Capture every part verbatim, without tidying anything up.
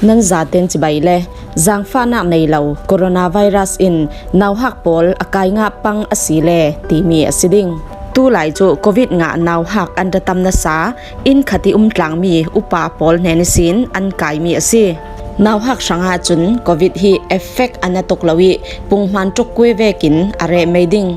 Nan zaten chibai le, zangfahnak nei lo coronavirus in nauhak pawl a kai ngah pang a si le timi a si ding. Tulai cu covid ngah nauhak an ra tam nasa inn khat i um tlangmi upa pawl hnen ihsin an kaimi a si. Nauhak hrangah cun covid hi effect a na tuk lo ih, punghman ṭuk kui vekin a reh mei ding.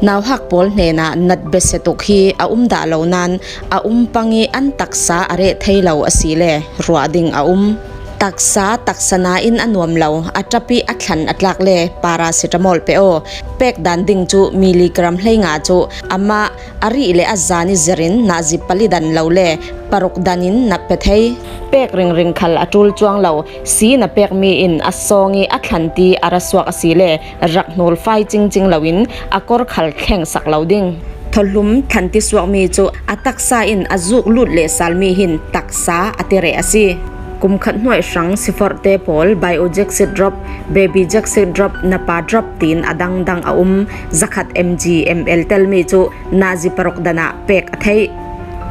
Nauhak pawl hnenah nat besia tuk hi a um dah lo nain a um pang ih an taksa a reh thei lo a si le ruah ding a um. Taksa taksa nain a nuam lo, a ṭap ih a thlan a tlak le paracetamol pe aw. Pek dan ding cu milligram hleinga cu amah a rih le a zan ih zirin nazi pali dan lo le paruk dan in na pe thei. Pek ringring khal a ṭul cuang lo, si na pekmi in a sawng ih a thlan ti a ra suak a si le rak hnul fai cingcing loin a kor khal thleng sak lo ding. Thawhlum thlan ti suakmi cu a taksa in a zuk lut lehsalmi hin taksa a ti reh a si. Kum khat hnuai hrang siforhte pawl Biogesic drop, Baby Gesic drop, Napa drop tiin a dangdang a um. Zakhat M G M L telmi cu nazi paruk dan ah pek a theih.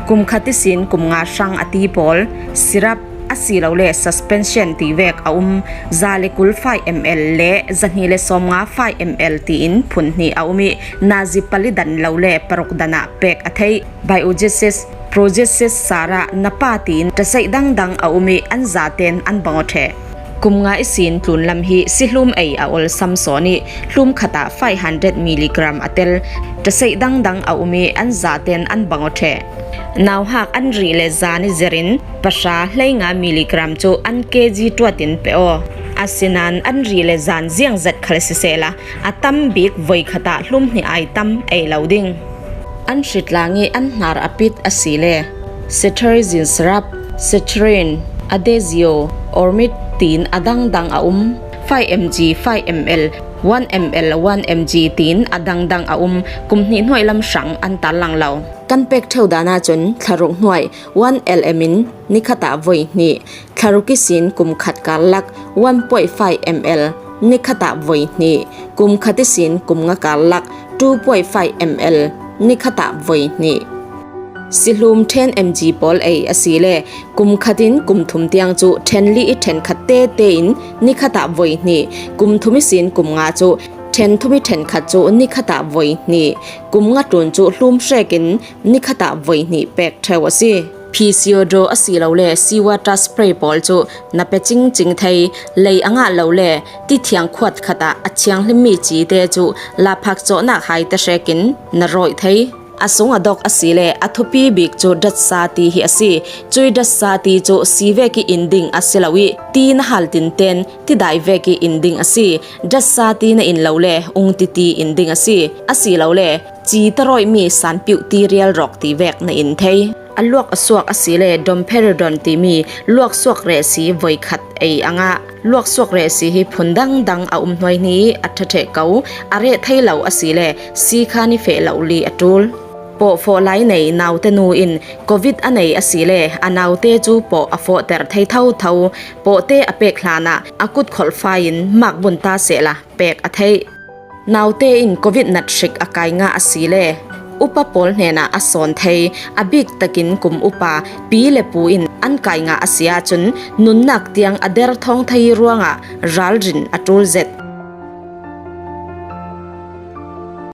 Kum khat ihsin kum nga hrang a ti pawl syrup asilole suspension ti vek a um. Za le kul five M L le zahnih le sawmnga five M L tiin phun hnih a um ih nazi pali dan lo le paruk dan ah pek a theih. Biogesic, Progesic, Sara, Napa tiin ṭaseih dangdang a um ih an zaten an bang aw ṭheh. Kum nga ihsin tlunlam hi sihlum ei a olsam sawn ih hlum khatah five hundred milligram a tel. Ṭaseih dangdang a um ih an zaten an bang aw ṭheh. Nauhak an rih le zan ih zirin pahra hleinga milligram cu an K G ṭuat in pe aw. Asinain an rih le zan ziangzat khal sisehla a tam bik voi khatah hlum hnih ai tam ei lo ding. An hritlang ih an hnar a pit a si le cetirizine syrup, cetirizine, adazio, ormit tiin a dangdang a um. Five M G, five M L, one M L, one M G tiin a dangdang a um. Kum hnih hnuai lam hrang an tarlang lo. Kan pek ṭheu dan ahcun thlaruk hnuai one L M in nikhatah voi hnih, thlaruk ihsin kum khat karlak one point five M L, nikhatah voi hnih, kum khat ihsin kum nga karlak two point five M L, nikhatah voi hnih. Sihlum ten M G pawl ei a si le kum khat in kum thum tiang cu then li ih then khat tete in nikhatah voi hnih, kum thum ihsin kum nga cu then thum ih then khat cu nikhatah voi hnih, kum nga tlun cu hlum hrek in nikhatah voi hnih pek ṭheu a si. Physiodo asilole seawater spray pawl cu na pe cingcing thei. Lei a ngah lo le ti thiang khuat khatah a thianghlimmi cite cu laphak cawhnak hai te hrekin na rawih thei. A sung a dok a si le a thupi bik cu datsa ti hi a si. Cui datsa ti cu si vek ih in ding a si lo ih ti na hal tinten tidai vek ih in ding a si. Datsa ti na in lo le ung titi in ding a si. Asilole ci tarawihmi sanpiuh ti rialrawk ti vek na in thei. A luak a suak a si le domperidone timi luak suak rehsi voi khat ei a ngah. Luak suak rehsi hi phun dangdang a um hnuai hnih ih a ṭha ṭheh ko, a reh thei lo a si le si khan i feh lo li a ṭul. Pawh fawh lai nei naute nu in covid a nei a si le a naute cu pawh a fawhter thei thotho. Pawhte a pek hlanah a kut kholh fai in makbun ta sehla pek a theih. Naute in covid nat hrik a kai ngah a si le upa pawl hnenah a sawn thei. A bik takin kum upa pi le pu in an kai ngah a si ahcun nunnak tiang a der thawng thei ruangah ralrin a ṭul zet.